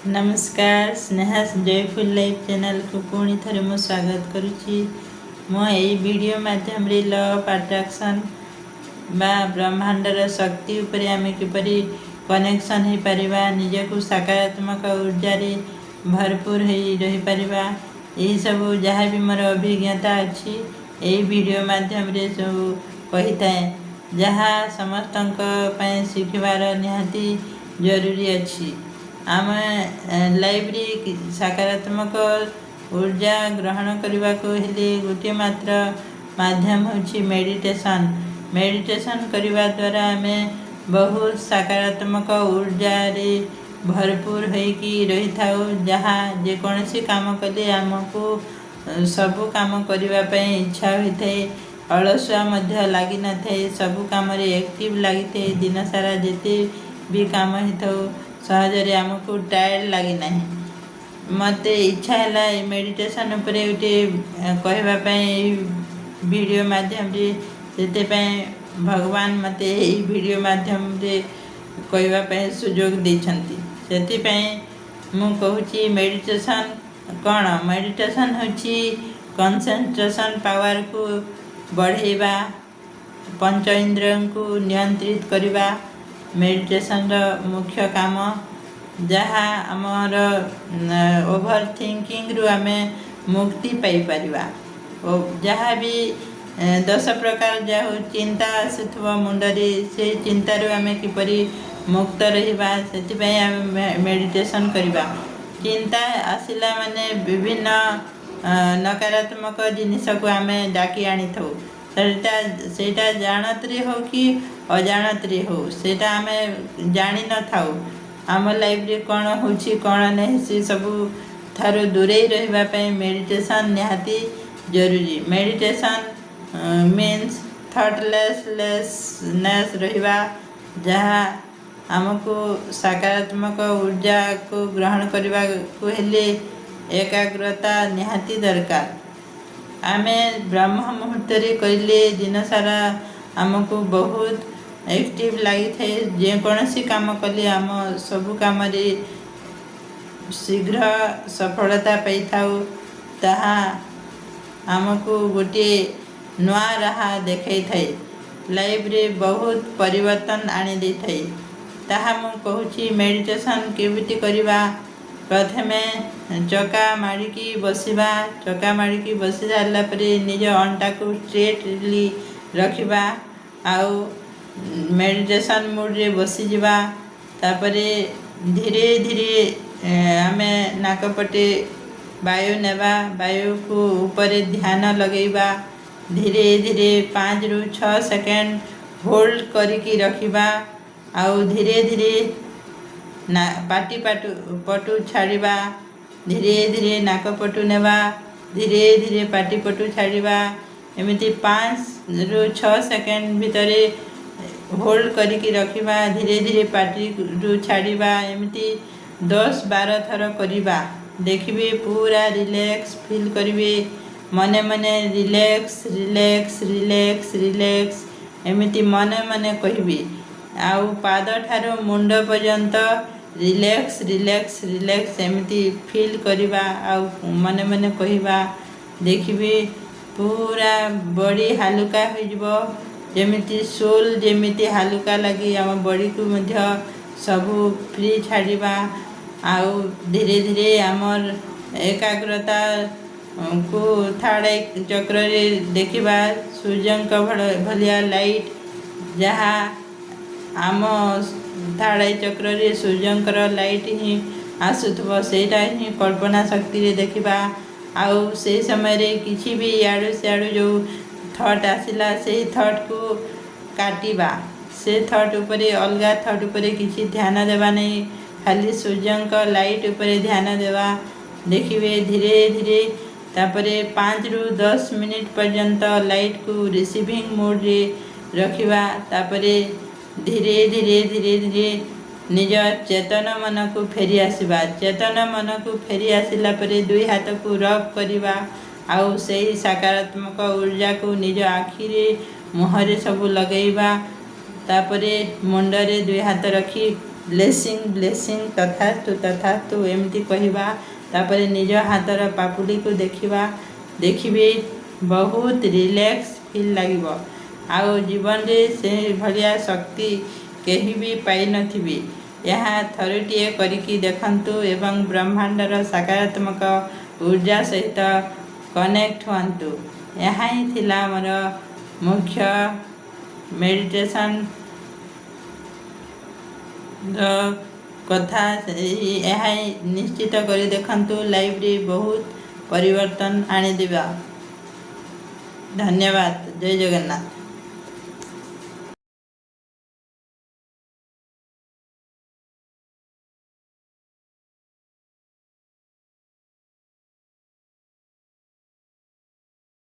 ନମସ୍କାର, ସ୍ନେହାସ୍ ଜୟଫୁଲ୍ ଲାଇଫ୍ ଚ୍ୟାନେଲକୁ ପୁଣି ଥରେ ମୁଁ ସ୍ୱାଗତ କରୁଛି। ମୁଁ ଏଇ ଭିଡ଼ିଓ ମାଧ୍ୟମରେ ଲ ଅଫ୍ ଆଟ୍ରାକ୍ସନ୍ ବା ବ୍ରହ୍ମାଣ୍ଡର ଶକ୍ତି ଉପରେ ଆମେ କିପରି କନେକ୍ସନ୍ ହେଇପାରିବା, ନିଜକୁ ସକାରାତ୍ମକ ଉର୍ଜାରେ ଭରପୁର ହେଇ ରହିପାରିବା, ଏହିସବୁ ଯାହା ବି ମୋର ଅଭିଜ୍ଞତା ଅଛି, ଏଇ ଭିଡ଼ିଓ ମାଧ୍ୟମରେ ସବୁ କହିଥାଏ, ଯାହା ସମସ୍ତଙ୍କ ପାଇଁ ଶିଖିବାର ନିହାତି ଜରୁରୀ ଅଛି। ଆମେ ଲାଇଫରେ ସକାରାତ୍ମକ ଉର୍ଜା ଗ୍ରହଣ କରିବାକୁ ହେଲେ ଗୋଟିଏ ମାତ୍ର ମାଧ୍ୟମ ହେଉଛି ମେଡ଼ିଟେସନ୍। ମେଡ଼ିଟେସନ୍ କରିବା ଦ୍ୱାରା ଆମେ ବହୁତ ସକାରାତ୍ମକ ଉର୍ଜାରେ ଭରପୁର ହୋଇକି ରହିଥାଉ, ଯାହା ଯେକୌଣସି କାମ କଲେ ଆମକୁ ସବୁ କାମ କରିବା ପାଇଁ ଇଚ୍ଛା ହୋଇଥାଏ। ଅଳସୁଆ ମଧ୍ୟ ଲାଗିନଥାଏ, ସବୁ କାମରେ ଆକ୍ଟିଭ୍ ଲାଗିଥାଏ। ଦିନସାରା ଯେତେ ବି କାମ ହେଇଥାଉ, ସହଜରେ ଆମକୁ ଟାୟାର୍ଡ଼ ଲାଗେନାହିଁ। ମୋତେ ଇଚ୍ଛା ହେଲା ଏଇ ମେଡ଼ିଟେସନ୍ ଉପରେ ଗୋଟିଏ କହିବା ପାଇଁ ଏଇ ଭିଡ଼ିଓ ମାଧ୍ୟମରେ। ସେଥିପାଇଁ ଭଗବାନ ମୋତେ ଏଇ ଭିଡ଼ିଓ ମାଧ୍ୟମରେ କହିବା ପାଇଁ ସୁଯୋଗ ଦେଇଛନ୍ତି। ସେଥିପାଇଁ ମୁଁ କହୁଛି, ମେଡ଼ିଟେସନ୍ କ'ଣ? ମେଡ଼ିଟେସନ୍ ହେଉଛି କନସେନ୍ଟ୍ରେସନ୍ ପାୱାରକୁ ବଢ଼େଇବା, ପଞ୍ଚ ଇନ୍ଦ୍ରିୟଙ୍କୁ ନିୟନ୍ତ୍ରିତ କରିବା ମେଡ଼ିଟେସନ୍ର ମୁଖ୍ୟ କାମ, ଯାହା ଆମର ଓଭର ଥିଙ୍କିଂରୁ ଆମେ ମୁକ୍ତି ପାଇପାରିବା ଓ ଯାହା ବି 10 ପ୍ରକାର ଯାହା ହଉ ଚିନ୍ତା ଆସୁଥିବ ମୁଣ୍ଡରେ, ସେଇ ଚିନ୍ତାରୁ ଆମେ କିପରି ମୁକ୍ତ ରହିବା, ସେଥିପାଇଁ ଆମେ ମେଡ଼ିଟେସନ୍ କରିବା। ଚିନ୍ତା ଆସିଲା ମାନେ ବିଭିନ୍ନ ନକାରାତ୍ମକ ଜିନିଷକୁ ଆମେ ଡାକି ଆଣିଥାଉ। ସେଇଟା ଜାଣତରେ ହଉ କି ଅଜାଣତରେ ହଉ, ସେଇଟା ଆମେ ଜାଣିନଥାଉ। ଆମ ଲାଇଫରେ କ'ଣ ହେଉଛି, କ'ଣ ନାହିଁ, ସେ ସବୁ ଠାରୁ ଦୂରେଇ ରହିବା ପାଇଁ ମେଡ଼ିଟେସନ୍ ନିହାତି ଜରୁରୀ। ମେଡ଼ିଟେସନ୍ ମିନ୍ସ ଥଟଲେସନେସ୍ ରହିବା, ଯାହା ଆମକୁ ସକାରାତ୍ମକ ଉର୍ଜାକୁ ଗ୍ରହଣ କରିବାକୁ ହେଲେ ଏକାଗ୍ରତା ନିହାତି ଦରକାର। ଆମେ ବ୍ରହ୍ମ ମୁହୂର୍ତ୍ତରେ କହିଲେ ଦିନସାରା ଆମକୁ ବହୁତ ଆକ୍ଟିଭ୍ ଲାଗିଥାଏ। ଯେକୌଣସି କାମ କଲେ ଆମ ସବୁ କାମରେ ଶୀଘ୍ର ସଫଳତା ପାଇଥାଉ। ତାହା ଆମକୁ ଗୋଟିଏ ନୂଆ ରାହା ଦେଖାଇଥାଏ, ଲାଇଫରେ ବହୁତ ପରିବର୍ତ୍ତନ ଆଣିଦେଇଥାଏ। ତାହା ମୁଁ କହୁଛି, ମେଡ଼ିଟେସନ୍ କେମିତି କରିବା। ପ୍ରଥମେ ଚକା ମାଡ଼ିକି ବସିବା। ଚକା ମାଡ଼ିକି ବସି ସାରିଲା ପରେ ନିଜ ଅଣ୍ଟାକୁ ଷ୍ଟ୍ରେଟଲି ରଖିବା ଆଉ ମେଡ଼ିଟେସନ୍ ମୁଡ଼ରେ ବସିଯିବା। ତାପରେ ଧୀରେ ଧୀରେ ଆମେ ନାକପଟେ ବାୟୁ ନେବା, ବାୟୁକୁ ଉପରେ ଧ୍ୟାନ ଲଗେଇବା। ଧୀରେ ଧୀରେ 5ରୁ 6 ସେକେଣ୍ଡ ହୋଲ୍ଡ କରିକି ରଖିବା ଆଉ ଧୀରେ ଧୀରେ ନା ପାଟି ପଟୁ ଛାଡ଼ିବା। ଧୀରେ ଧୀରେ ନାକ ପଟୁ ନେବା, ଧୀରେ ଧୀରେ ପାଟି ପଟୁ ଛାଡ଼ିବା। ଏମିତି 5ରୁ 6 ସେକେଣ୍ଡ ଭିତରେ ହୋଲ୍ଡ କରିକି ରଖିବା, ଧୀରେ ଧୀରେ ପାଟିରୁ ଛାଡ଼ିବା। ଏମିତି 10-12 ଥର କରିବା। ଦେଖିବେ, ପୁରା ରିଲାକ୍ସ ଫିଲ୍ କରିବେ। ମନେ ମନେ "ରିଲାକ୍ସ, ରିଲାକ୍ସ, ରିଲାକ୍ସ, ରିଲାକ୍ସ" ଏମିତି ମନେ ମନେ କହିବେ ଆଉ ପାଦ ଠାରୁ ମୁଣ୍ଡ ପର୍ଯ୍ୟନ୍ତ ରିଲାକ୍ସ, ରିଲାକ୍ସ, ରିଲାକ୍ସ ଏମିତି ଫିଲ୍ କରିବା ଆଉ ମନେ ମନେ କହିବା। ଦେଖିବେ, ପୁରା ବଡ଼ି ହାଲୁକା ହୋଇଯିବ। ଯେମିତି ସୋଲ୍ ଯେମିତି ହାଲୁକା ଲାଗି, ଆମ ବଡ଼ିକୁ ମଧ୍ୟ ସବୁ ଫ୍ରି ଛାଡ଼ିବା ଆଉ ଧୀରେ ଧୀରେ ଆମର ଏକାଗ୍ରତା କୁ ଥାର୍ଡ଼ I ଚକ୍ରରେ ଦେଖିବା ସୂର୍ଯ୍ୟଙ୍କ ଭଳିଆ ଲାଇଟ୍। ଯାହା ଆମ ଥାର୍ଡ଼ I ଚକ୍ରରେ ସୂର୍ଯ୍ୟଙ୍କର ଲାଇଟ୍ ହିଁ ଆସୁଥିବ, ସେଇଟା ହିଁ କଳ୍ପନା ଶକ୍ତିରେ ଦେଖିବା। ଆଉ ସେଇ ସମୟରେ କିଛି ବି ଇଆଡ଼ୁ ସିଆଡ଼ୁ ଯେଉଁ ଥଟ୍ ଆସିଲା, ସେଇ ଥଟ୍କୁ କାଟିବା। ସେ ଥଟ୍ ଉପରେ, ଅଲଗା ଥଟ୍ ଉପରେ କିଛି ଧ୍ୟାନ ଦେବା ନାହିଁ। ଖାଲି ସୂର୍ଯ୍ୟଙ୍କ ଲାଇଟ୍ ଉପରେ ଧ୍ୟାନ ଦେବା। ଦେଖିବେ, ଧୀରେ ଧୀରେ ତାପରେ 5ରୁ 10 ମିନିଟ୍ ପର୍ଯ୍ୟନ୍ତ ଲାଇଟ୍କୁ ରିସିଭିଂ ମୋଡ଼ରେ ରଖିବା। ତାପରେ ଧୀରେ ଧୀରେ ଧୀରେ ଧୀରେ ନିଜ ଚେତନ ମନକୁ ଫେରି ଆସିବା। ଚେତନ ମନକୁ ଫେରି ଆସିଲା ପରେ ଦୁଇ ହାତକୁ ରବ୍ କରିବା ଆଉ ସେଇ ସକାରାତ୍ମକ ଉର୍ଜାକୁ ନିଜ ଆଖିରେ, ମୁହଁରେ ସବୁ ଲଗେଇବା। ତାପରେ ମୁଣ୍ଡରେ ଦୁଇ ହାତ ରଖି ବ୍ଲେସିଂ, ବ୍ଲେସିଂ, ତଥାସ୍ତୁ, ତଥାସ୍ତୁ ଏମିତି କହିବା। ତାପରେ ନିଜ ହାତର ପାପୁଲିକୁ ଦେଖିବା। ଦେଖିବେ, ବହୁତ ରିଲାକ୍ସ ଫିଲ୍ ଲାଗିବ ଆଉ ଜୀବନରେ ସେଭଳିଆ ଶକ୍ତି କେହି ବି ପାଇନଥିବେ। ଏହା ଥରୁଟିଏ କରିକି ଦେଖନ୍ତୁ ଏବଂ ବ୍ରହ୍ମାଣ୍ଡର ସକାରାତ୍ମକ ଉର୍ଜା ସହିତ କନେକ୍ଟ ହୁଅନ୍ତୁ। ଏହା ହିଁ ଥିଲା ମୋର ମୁଖ୍ୟ ମେଡ଼ିଟେସନ୍ ର କଥା। ଏହା ହିଁ ନିଶ୍ଚିତ କରି ଦେଖନ୍ତୁ, ଲାଇଫରେ ବହୁତ ପରିବର୍ତ୍ତନ ଆଣିଦେବା। ଧନ୍ୟବାଦ। ଜୟ ଜଗନ୍ନାଥ।